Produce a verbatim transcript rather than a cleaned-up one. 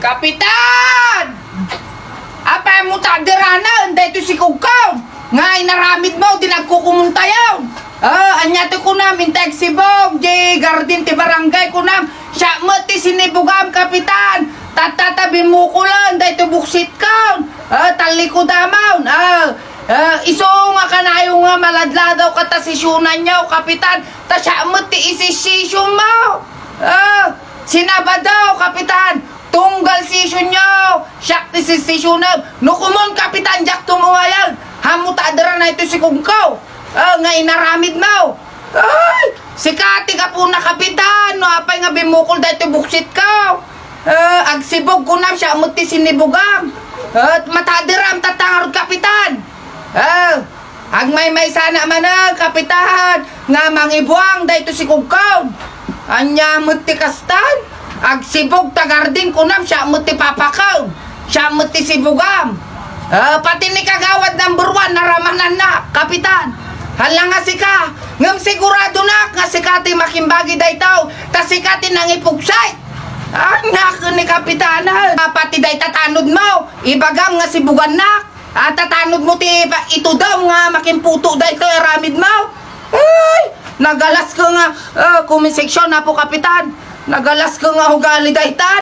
Kapitan! Apay mo ta diranen daytoy sikugko nga inaramidmo, di nagkukumuntayo. Ah, ania ti kunam, intay agsibog di garden ti barangay, kunam, siak met ti sinibugam, Kapitan. Tatta ta bimmukolen daytoy buksitko. Ah, tallikudamon. Ah, ah, isu nga kanayo nga maladladaw ka ta sesionanyo, Kapitan. Ta siak met ti isisessionmo. Ah, sinabado, Kapitan. Tunggal sessionyo, siak ti sessionem. No komun, Kapitan, diak tumungayag. Ammo ta adda daytoy sikugko, ah, nga inaramidmo. Ay, sika ti gapuna, Kapitan. No apay nga bimmukol daytoy buksitko. Ah, agsibog kunam, siak met ti sinibugam. Ah, matadiram tatta ngarud, Kapitan. Ah, agmaymaysanak manen, Kapitan, nga mangibuang daytoy sikugko. Ania met ti kastan? Agsibog ta garden kunam, siak met ti papakam. Siak met ti sibugam. Ah, pati ni Kagawad number one, naramanannak, Kapitan. Hala nga sika, ngem siguradonak nga sika ti makimbagi daytoy, ta sika ti nangipugsit. Ania ken ni Kapitan, ah, pati dayta tanodmo, ibagam nga sibugannak. Ah, tatanodmo ti pa-, itudom nga makimputo daytoy aramidmo. Ay, nagalas ko nga, ah, comment section, Apo Kapitan. Nagalas ko nga ugali dayta.